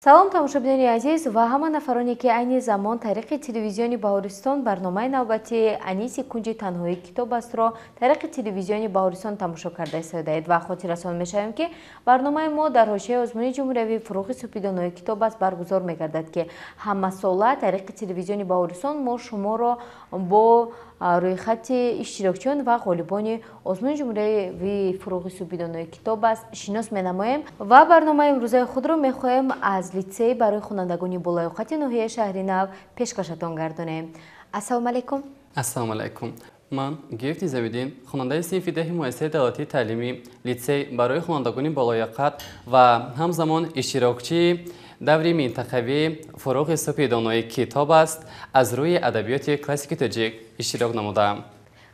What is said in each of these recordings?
Салом, тамошобинони азиз ва ҳама нафароне, ки айни замон тариқи телевизиони Баҳористон барномаи навбатии «Аниси кунҷи танҳои китоб астро» тариқи телевизиони Баҳористон тамошо карда истодаед. Ва хотиррасон мешавем, ки барномаи мо дар ҳошияи озмуни ҷумҳуриявии «Фурӯғи супидонои китоб аст» баргузор мегардад, ки ҳамасола тариқи телевизиони Баҳористон мо шуморо бо рӯйхати иштирокчиён ва ғолибони озмуни ҷумҳуриявии «Фурӯғи супидонои китоб аст» шинос менамоем. Ва барномаи имрӯзаи худро мехоҳем аз литсей барои хонандагони болаёқати ноҳияи Шаҳри Нав пешкашатон гардонем. Ассалому алайкум. Ассалому алайкум. Ман Гиев Низамиддин, хонандаи синфи 10-и муассисаи давлатии таълимӣ литсей барои хонандагони болояқат ва ҳамзамон иштирокчии даври минтақавии «Фурӯғи субҳи донои китоб аст» аз рӯи адабиёти классики тоҷик иштирок намудаам.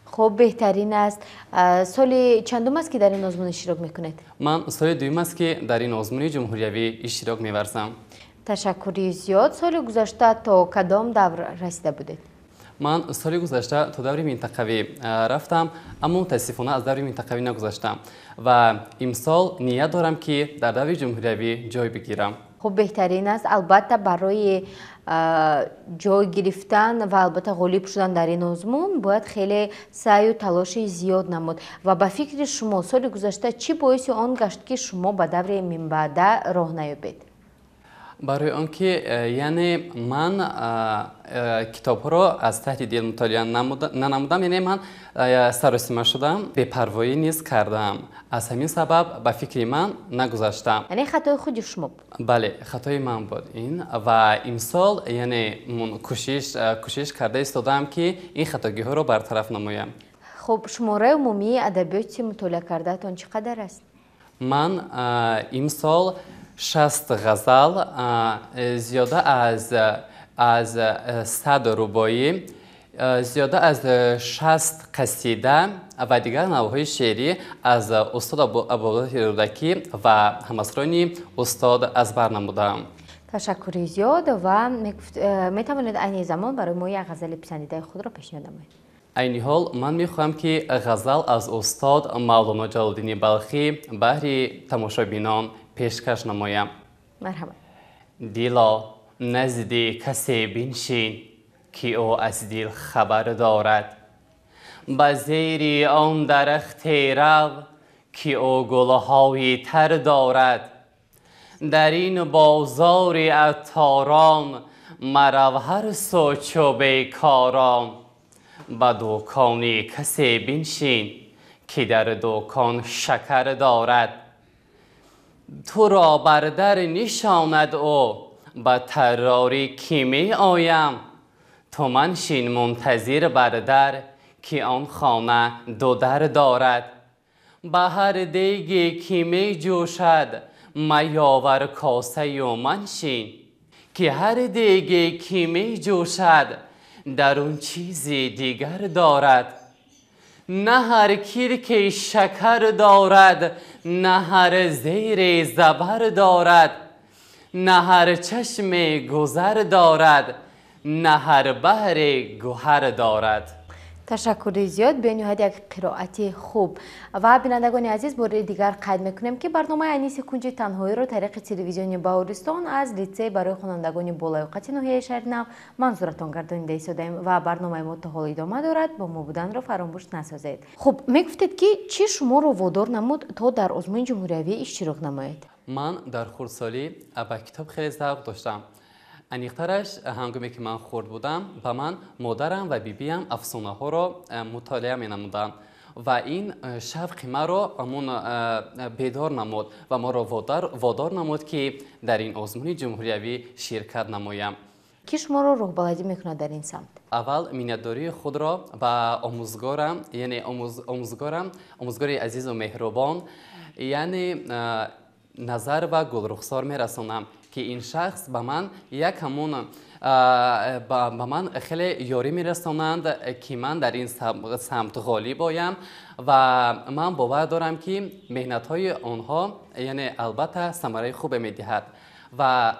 Хуб, беҳтарин аст. Соли чандум аст, ки дар ин озмун иштирок мекунед? Ман соли дуюм аст, ки дар ин озмуни ҷумҳуриявӣ иштирок меварзам. Ташаккури зиёд. Соли гузашта то кадом давр расида будед? Ман соли гузашта то даври минтақавӣ рафтам, аммо мутаассифона аз даври минтақавӣ нагузаштам ва имсол ният дорам, ки дар даври ҷумҳуриявӣ ҷой бигирам. Хуб, беҳтарин аст. Албатта, барои ҷой гирифтан ва албатта ғолиб шудан дар ин озмун бояд хеле саъю талоши зиёд намуд. Ва ба фикри шумо, соли гузашта чӣ боиси он гашт, ки шумо ба даври минбаъда роҳ наёбед? Барои он ки яъне ман китобҳоро аз таҳти дил мутолиа нанамудам, яъне ман саросима шудам, бепарвоӣ низ кардам. Аз ҳамин сабаб, ба фикри ман, нагузаштам. Яъне хатои худи шумо буд? Бале, хатои ман буд ин. Ва имсол яъне кӯшиш карда истодаам, ки ин хатогиҳоро бартараф намоям. Хуб, шумораи умумии адабиёти мутолиа кардаатон чӣ қадар аст? Ман имсол 60 ғазал, зиёда аз 100 рубоӣ, зиёда аз 60 қасида ва дигар навъҳои шеърӣ аз устод Абуабдуллоҳи Рӯдакӣ ва ҳамасрони устод аз бар намудаам. Ташаккури зиёд. Ва метавонед айни замон барои мо як ғазали писандидаи худро пешниҳод намоед? Айни ҳол ман мехоҳам, ки ғазал аз устод Мавлоно Ҷалолиддини Балхӣ баҳри тамошобинон пешкаш намоям. Марҳамат. Дило, назди касе биншин, ки ӯ аз дил хабар дорад. Ба зери он дарахте рав, ки ӯ гулҳои тар дорад. Дар ин бозори атторон марав ҳар сӯ чу бекорон. Ба дукони касе биншин, ки дар дукон шакар дорад. Туро бар дар нишонад ӯ ба таррорӣ, ки меоям. Ту маншин мунтазир бар дар, ки он хона ду дар дорад. Ба ҳар деге, ки меҷӯшад, маёвар косаю маншин, ки ҳар деге, ки меҷӯшад, дар он чизи дигар дорад. На ҳар кирке шакар дорад, на ҳар зере забар дорад, на ҳар чашме гузар дорад, на ҳар баҳре гӯҳар дорад. Ташаккури зиёд, бениҳоят як қироати хуб. Ва бинандагони азиз, бори дигар қайд мекунем, ки барномаи «Аниси кунҷи танҳоиро» тариқи телевизиони Баҳористон аз литсей барои хонандагони болаёқати ноҳияи Шаҳри Нав манзуратон гардонида истодаем ва барномаи мо то ҳол идома дорад. Бо мо буданро фаромӯш насозед. Хуб, мегуфтед, ки чӣ шуморо водор намуд, то дар озмуни ҷумҳуриявӣ иштирок намоед? Ман дар хурдсолӣ ба китоб хеле завқ доштам. Аниқтараш, ҳангоме ки ман хурд будам, ба ман модарам ва бибиям афсонаҳоро мутолиа менамуданд ва ин шавқи маро ҳамон бедор намуд ва маро водор намуд, ки дар ин озмуни ҷумҳуриявӣ ширкат намоям. Кӣ шуморо роҳбаладӣ мекунад дар ин самт? Аввал миннатдории худро ба омӯзгорам, яъне омӯзгорам, омӯзгори азизу меҳрубон, яъне Назар ва Гулрухсор мерасонам, ки ин шахс ба ман як ҳамон ба ман хеле ёрӣ мерасонанд, ки ман дар ин самт ғолиб оям. Ва ман бовар дорам, ки меҳнатҳои онҳо яъне албатта самараи хубе медиҳад. Ва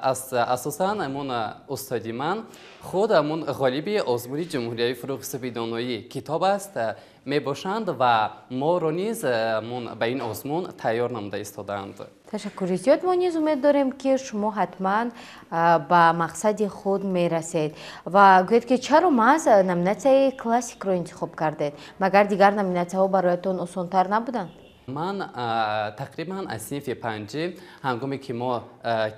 асосан ҳамон устоди ман худ ҳамон ғолиби озмуни ҷумҳуриявии фурӯғи субҳи китоб аст мебошанд ва моро низ ба ин озмун тайёр намуда истодаанд. Ташаккури зиёд. Мо низ умед дорем, ки шумо ҳатман ба мақсади худ мерасед. Ва гӯед, ки чаро маҳз номинатсияи классикро интихоб кардед? Магар дигар номинатсияҳо бароятон осонтар набуданд? Ман тақрибан аз синфи панҷӣ, ҳангоме ки мо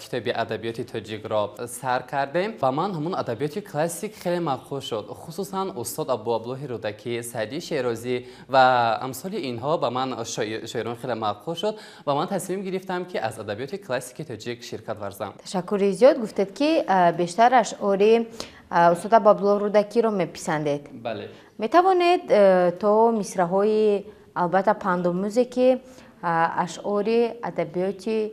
китоби адабиёти тоҷикро сар кардем, ба ман ҳамон адабиёти классик хеле маъқул шуд, хусусан устод Абуабдуллоҳи Рӯдакӣ, Саъдии Шерозӣ ва амсоли инҳо ба ман шоирон хеле маъқул шуд ва ман тасмим гирифтам, ки аз адабиёти классики тоҷик ширкат варзам. Ташаккури зиёд. Гуфтед, ки бештар ашъори устод Абуабдуллоҳ Рӯдакиро меписандед. Бале. Метавонед то мисраҳои, албатта, пандомӯзе, ки ашъори адабиёти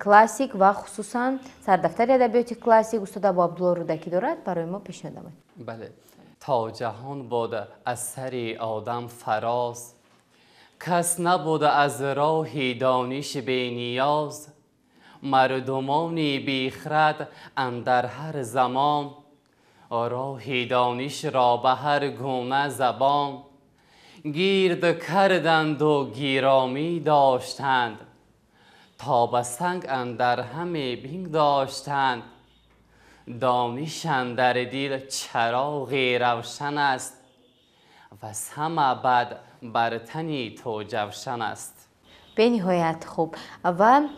классик ва хусусан сардафтари адабиёти классик устод Абуабдуллоҳ Рӯдакӣ дорад, барои мо пешниҳод намоед? Бале. То ҷаҳон бод аз сари одам фароз, кас набуда аз роҳи дониш бениёз. Мардумони бехирад андар ҳар замон роҳи донишро ба ҳар гуна забон гирд карданду гиромӣ доштанд, то ба санг андар ҳаме бингдоштанд. Дониш андар дил чароғи равшан аст, ваз ҳама бад бар тани ту ҷавшан аст. Бениҳоят хуб. Ва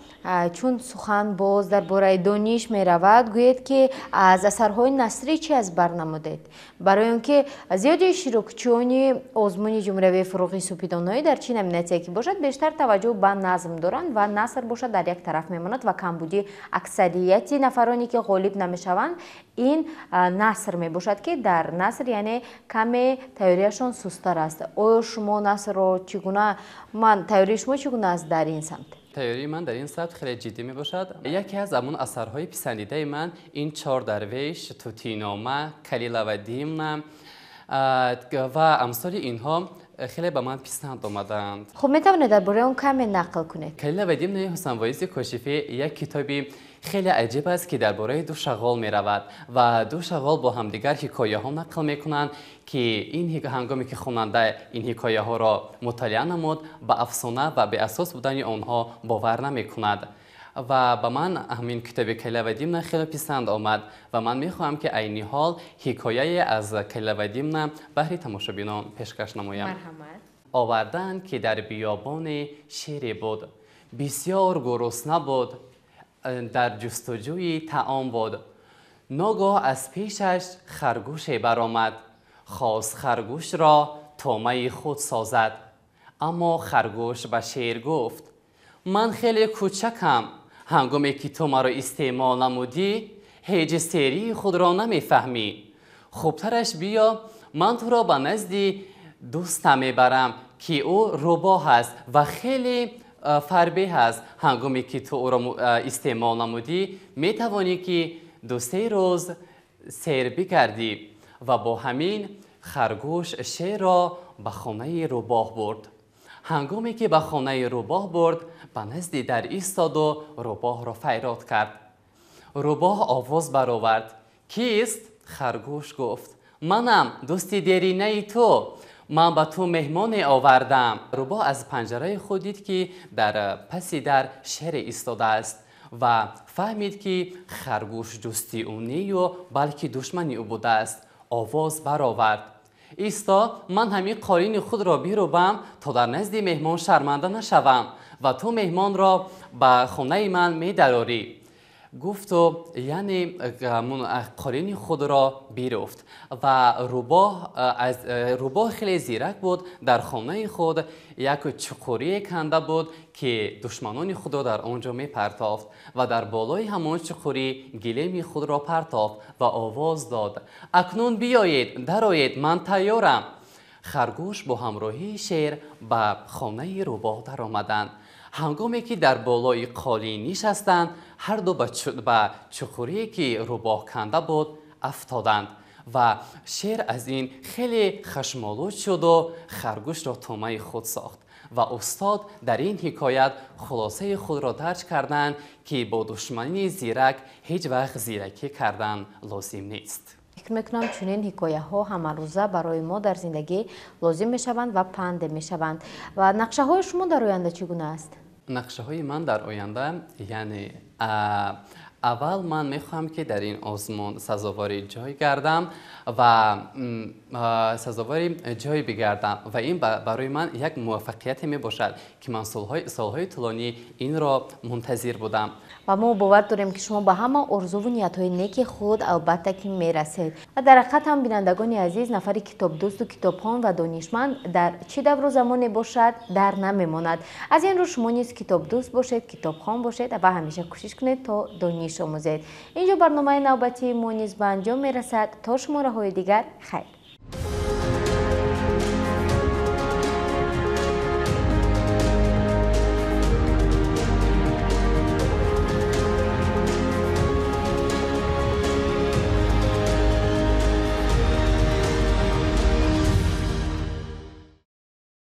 чун сухан боз дар бораи дониш меравад, гӯед, ки аз асарҳои насрӣ чӣ аз бар намудед? Барои он ки зиёди иштирокчиёни озмуни ҷумҳуриявии фурӯғи супидоноӣ дар чӣ номинатсия ки бошад, бештар таваҷҷӯҳ ба назм доранд ва наср бошад, дар як тараф мемонад ва камбудии аксарияти нафароне, ки ғолиб намешаванд, ин наср мебошад, ки дар наср, яъне, каме тайёрияшон сусттар аст. Оё шумо насрро чӣ гуна, ман тайёрии шумо чӣ гуна аст дар ин самт? Тайёрии ман дар ин самт хеле ҷиддӣ мебошад. Яке аз ҳамон асарҳои писандидаи ман ин Чор дарвеш, Тутинома, Калила ва Димна ва амсоли инҳо хеле ба ман писанд омадаанд. Хуб, метавонед дар бораи он каме нақл кунед? Калила ва Димнаи Ҳусанвоизи Кошифӣ як китоби хеле аҷиб аст, ки дар бораи ду шағол меравад ва ду шағол бо ҳамдигар ҳикояҳо нақл мекунанд, ки ин ҳангоме ки хонанда ин ҳикояҳоро мутолиа намуд, ба афсона ва беасос будани онҳо бовар намекунад. Ва ба ман ҳамин китоби Калила ва Димна хеле писанд омад ва ман мехоҳам, ки айни ҳол ҳикояе аз Калила ва Димна баҳри тамошобинон пешкаш намоям. Овардаанд, ки дар биёбоне шере буд, бисёр гурусна буд, дар ҷустуҷӯи таом буд. Ногоҳ аз пешаш харгӯше баромад, хост харгӯшро тӯъмаи худ созад. Аммо харгӯш ба шер гуфт: «Ман хеле кӯчакам, ҳангоме ки ту маро истеъмол намудӣ, ҳеҷ серии худро намефаҳмӣ. Хубтараш биё, ман туро ба назди дӯстам мебарам, ки ӯ рӯбоҳ аст ва хеле фарбеҳ аст. Ҳангоме ки ту ӯро истеъмол намудӣ, метавонӣ, ки ду-се рӯз сер бигардӣ». Ва бо ҳамин харгӯш шерро ба хонаи рӯбоҳ бурд. Ҳангоме ки ба хонаи рӯбоҳ бурд, ба назди дар истоду рӯбоҳро файрод кард. Рӯбоҳ овоз баровард: «Кист?» Харгӯш гуфт: «Манам, дӯсти деринаи ту, ман ба ту меҳмоне овардам». Рӯбоҳ аз панҷараи худ дид, ки дар паси дар шере истодааст, ва фаҳмид, ки харгӯш дӯсти ӯ нею, балки душмани ӯ будааст. Овоз баровард: «Исто, ман ҳамин қолини худро бирӯбам, то дар назди меҳмон шарманда нашавам ва ту меҳмонро ба хонаи ман медарорӣ». Гуфту, яъне, қолини худро бируфт. Ва рӯбоҳ хеле зирак буд, дар хонаи худ як чуқурие канда буд, ки душманони худро дар он ҷо мепартофт, ва дар болои ҳамон чуқурӣ гилеми худро партофт ва овоз дод: «Акнун биёед, дароед, ман тайёрам». Харгӯш бо ҳамроҳии шер ба хонаи рӯбоҳ даромаданд. Ҳангоме ки дар болои қолин нишастанд, ҳарду ба чуқурие, ки рӯбоҳ канда буд, афтоданд ва шер аз ин хеле хашмолуд шуду харгӯшро тӯъмаи худ сохт. Ва устод дар ин ҳикоят хулосаи худро дарҷ карданд, ки бо душмании зирак ҳеҷ вақт зиракӣ кардан лозим нест. Фикр мекунам, чунин ҳикояҳо ҳамарӯза барои мо дар зиндагӣ лозим мешаванд ва панде мешаванд. Ва нақшаҳои шумо дар оянда чӣ гуна аст? Нақшаҳои ман дар оянда, яъне аввал ман мехоҳам, ки дар ин озмун сазовори ҷой гардам ва сазовори ҷой бигардам, ва ин барои ман як муваффақияте мебошад, ки ман солҳои тӯлонӣ инро мунтазир будам. Ва мо бовар дорем, ки шумо ба ҳама орзуву ниятҳои неки худ албатта ки мерасед. Ва дар ҳақиқат ҳам, бинандагони азиз, нафари китобдӯсту китобхон ва донишманд дар чӣ давру замоне бошад, дар намемонад. Аз ин рӯ шумо низ китобдӯст бошед, китобхон бошед ва ҳамеша кӯшиш кунед, то дониш омӯзед. Инҷо барномаи навбатии мо низ ба анҷом мерасад. То шумораҳои дигар, хайр.